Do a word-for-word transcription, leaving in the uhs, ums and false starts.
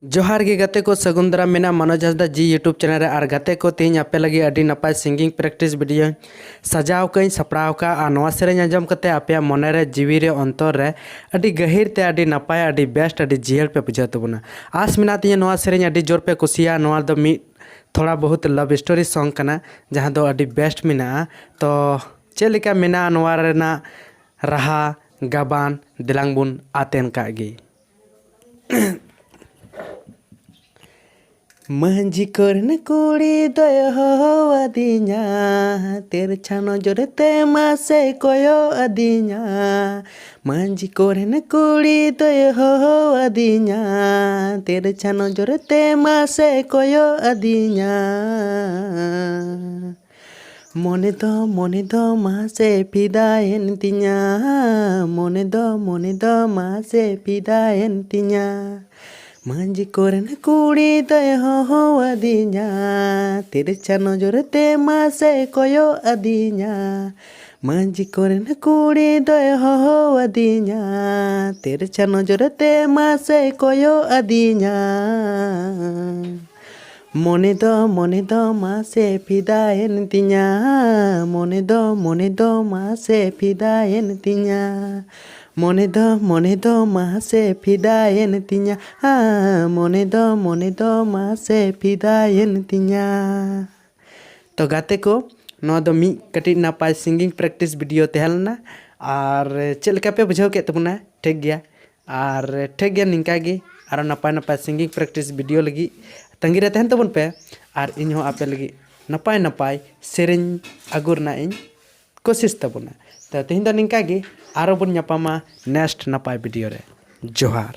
ᱡᱚᱦᱟᱨ ᱜᱮ ᱜᱟᱛᱮ ᱠᱚ, ᱥᱟᱹᱜᱩᱱ ᱫᱟᱨᱟᱢ ᱢᱮᱱᱟᱜᱼᱟ ᱢᱟᱱᱚᱡᱽ ᱦᱟᱸᱥᱫᱟ ᱡᱤ YouTube ᱪᱮᱱᱮᱞ ᱨᱮ᱾ ᱟᱨ ᱜᱟᱛᱮ ᱠᱚ, ᱛᱮᱦᱮᱧ ᱟᱯᱮ ᱞᱟᱹᱜᱤᱫ ᱟᱹᱰᱤ ᱱᱟᱯᱟᱭ ᱥᱤᱝᱜᱤᱝ ᱯᱨᱮᱠᱴᱤᱥ ᱵᱷᱤᱰᱤᱭᱳᱧ ᱥᱟᱡᱟᱣ ᱟᱠᱟᱫᱟᱹᱧ, ᱥᱟᱯᱲᱟᱣ ᱟᱠᱟᱫᱼᱟ᱾ ᱟᱨ ᱱᱚᱣᱟ ᱥᱮᱨᱮᱧ ᱟᱸᱡᱚᱢ ᱠᱟᱛᱮ ᱟᱯᱮᱭᱟᱜ ᱢᱚᱱᱮ ᱨᱮ, ᱡᱤᱣᱤ ᱨᱮ, ᱚᱱᱛᱚᱨ ᱨᱮ ᱟᱹᱰᱤ ᱜᱟᱹᱦᱤᱨ ᱛᱮ, ᱟᱹᱰᱤ ᱱᱟᱯᱟᱭ, ᱟᱹᱰᱤ ᱵᱮᱥᱴ, ᱟᱹᱰᱤ ᱡᱤᱭᱟᱹᱲ ᱯᱮ ᱵᱩᱡᱷᱟᱹᱣ ᱛᱟᱵᱚᱱᱟ᱾ ᱟᱸᱥ ᱢᱮᱱᱟᱜ ᱛᱤᱧᱟᱹ ᱱᱚᱣᱟ ᱥᱮᱨᱮᱧ ᱟᱹᱰᱤ ᱡᱳᱨ ᱯᱮ ᱠᱩᱥᱤᱭᱟᱜᱼᱟ᱾ ᱱᱚᱣᱟ ᱫᱚ ᱢᱤᱫ ᱛᱷᱚᱲᱟ ᱵᱚᱦᱩᱛ ᱞᱟᱵᱷ ᱥᱴᱳᱨᱤ ᱥᱚᱝ ᱠᱟᱱᱟ, ᱡᱟᱦᱟᱸ ᱫᱚ ᱟᱹᱰᱤ ᱵᱮᱥᱴ ᱢᱮᱱᱟᱜᱼᱟ᱾ ᱛᱚ ᱪᱮᱫ ᱞᱮᱠᱟ ᱢᱮᱱᱟᱜᱼᱟ ᱱᱚᱣᱟ ᱨᱮᱱᱟᱜ ᱨᱟᱦᱟ, ᱜᱟᱵᱟᱱ, ᱫᱮᱞᱟᱝ ᱵᱚᱱ ᱟᱛᱮᱱ ᱠᱟᱜ ᱜᱮ᱾ ᱢᱟᱹᱡᱷᱤ ᱠᱚᱨᱮᱱ ᱠᱩᱲᱤ ᱫᱚᱭ ᱦᱚᱦᱚ ᱟᱹᱫᱤᱧᱟ, ᱛᱮᱨᱪᱷᱟ ᱱᱚᱡᱚᱨ ᱛᱮ ᱢᱟᱥᱮ ᱠᱚᱭᱚᱜ ᱟᱹᱫᱤᱧᱟ᱾ ᱢᱟᱹᱡᱷᱤ ᱠᱚᱨᱮᱱ ᱠᱩᱲᱤ ᱫᱚᱭ ᱦᱚᱦᱚ ᱟᱹᱫᱤᱧᱟ, ᱛᱮᱨᱪᱷᱟ ᱱᱚᱡᱚᱨ ᱛᱮ ᱢᱟᱥᱮ ᱠᱚᱭᱚᱜ ᱟᱹᱫᱤᱧᱟ᱾ ᱢᱚᱱᱮ ᱫᱚ, ᱢᱚᱱᱮ ᱫᱚ ᱢᱟᱥᱮ ᱯᱷᱤᱫᱟᱭᱮᱱ ᱛᱤᱧᱟ, ᱢᱚᱱᱮ ᱫᱚ, ᱢᱚᱱᱮ ᱫᱚ ᱢᱟᱥᱮ ᱯᱷᱤᱫᱟᱭᱮᱱ ᱛᱤᱧᱟ᱾ ᱢᱟᱹᱡᱷᱤ ᱠᱚᱨᱮᱱ ᱠᱩᱲᱤ ᱫᱚᱭ ᱦᱚᱦᱚ ᱟᱹᱫᱤᱧᱟ, ᱛᱤᱨᱪᱷᱟ ᱱᱚᱡᱚᱨ ᱛᱮ ᱢᱟᱥᱮ ᱠᱚᱭᱚᱜ ᱟᱹᱫᱤᱧᱟ᱾ ᱢᱟᱹᱡᱷᱤ ᱠᱚᱨᱮᱱ ᱠᱩᱲᱤ ᱫᱚᱭ ᱦᱚᱦᱚ ᱟᱹᱫᱤᱧᱟ, ᱛᱤᱨᱪᱷᱟ ᱱᱚᱡᱚᱨ ᱛᱮ ᱢᱟᱥᱮ ᱠᱚᱭᱚᱜ ᱟᱹᱫᱤᱧᱟ᱾ ᱢᱚᱱᱮ ᱫᱚ, ᱢᱚᱱᱮ ᱫᱚ ᱢᱟᱥᱮ ᱯᱷᱤᱫᱟᱭᱮᱱ ᱛᱤᱧᱟ, ᱢᱚᱱᱮ ᱫᱚ, ᱢᱚᱱᱮ ᱫᱚ ᱢᱟᱥᱮ ᱯᱷᱤᱫᱟᱭᱮᱱ ᱛᱤᱧᱟ᱾ ᱢᱚᱱᱮ ᱫᱚ, ᱢᱚᱱᱮ ᱫᱚ ᱢᱟᱥᱮ ᱯᱷᱤᱫᱟᱭᱮᱱ ᱛᱤᱧᱟ, ᱢᱚᱱᱮ ᱫᱚ, ᱢᱚᱱᱮ ᱫᱚ ᱢᱟᱥᱮ ᱯᱷᱤᱫᱟᱭᱮᱱ ᱛᱤᱧᱟ᱾ ᱛᱚ ᱜᱟᱛᱮ ᱠᱚ, ᱱᱚᱣᱟ ᱫᱚ ᱢᱤᱫ ᱠᱟᱹᱴᱤᱡ ᱱᱟᱯᱟᱭ ᱥᱤᱝᱜᱤᱝ ᱯᱨᱮᱠᱴᱤᱥ ᱵᱷᱤᱰᱤᱭᱳ ᱛᱟᱦᱮᱸ ᱞᱮᱱᱟ᱾ ᱟᱨ ᱪᱮᱫ ᱞᱮᱠᱟ ᱯᱮ ᱵᱩᱡᱷᱟᱹᱣ ᱠᱮᱫ ᱛᱟᱵᱚᱱᱟ? ᱴᱷᱤᱠ ᱜᱮᱭᱟ᱾ ᱟᱨ ᱴᱷᱤᱠ ᱜᱮᱭᱟ, ᱱᱤᱝᱠᱟ ᱜᱮ ᱟᱨᱚ ᱱᱟᱯᱟᱭ ᱱᱟᱯᱟᱭ ᱥᱤᱝᱜᱤᱝ ᱯᱨᱮᱠᱴᱤᱥ ᱵᱷᱤᱰᱤᱭᱳ ᱞᱟᱹᱜᱤᱫ ᱛᱟᱺᱜᱤ ᱨᱮ ᱛᱟᱦᱮᱱ ᱛᱟᱵᱚᱱ ᱯᱮ᱾ ᱟᱨ ᱤᱧ ᱦᱚᱸ ᱟᱯᱮ ᱞᱟᱹᱜᱤᱫ ᱱᱟᱯᱟᱭ ᱱᱟᱯᱟᱭ ᱥᱮᱨᱮᱧ ᱟᱹᱜᱩ ᱨᱮᱱᱟᱜ ᱤᱧ ᱠᱳᱥᱤᱥ ᱛᱟᱵᱚᱱᱟ᱾ ᱛᱚ ᱛᱮᱦᱮᱧ ᱫᱚ ᱱᱤᱝᱠᱟ ᱜᱮ, ᱟᱨᱚ ᱵᱚᱱ ᱧᱟᱯᱟᱢᱟ ᱱᱮᱠᱥᱴ ᱱᱟᱯᱟᱭ ᱵᱷᱤᱰᱤᱭᱳ ᱨᱮ᱾ ᱡᱚᱦᱟᱨ᱾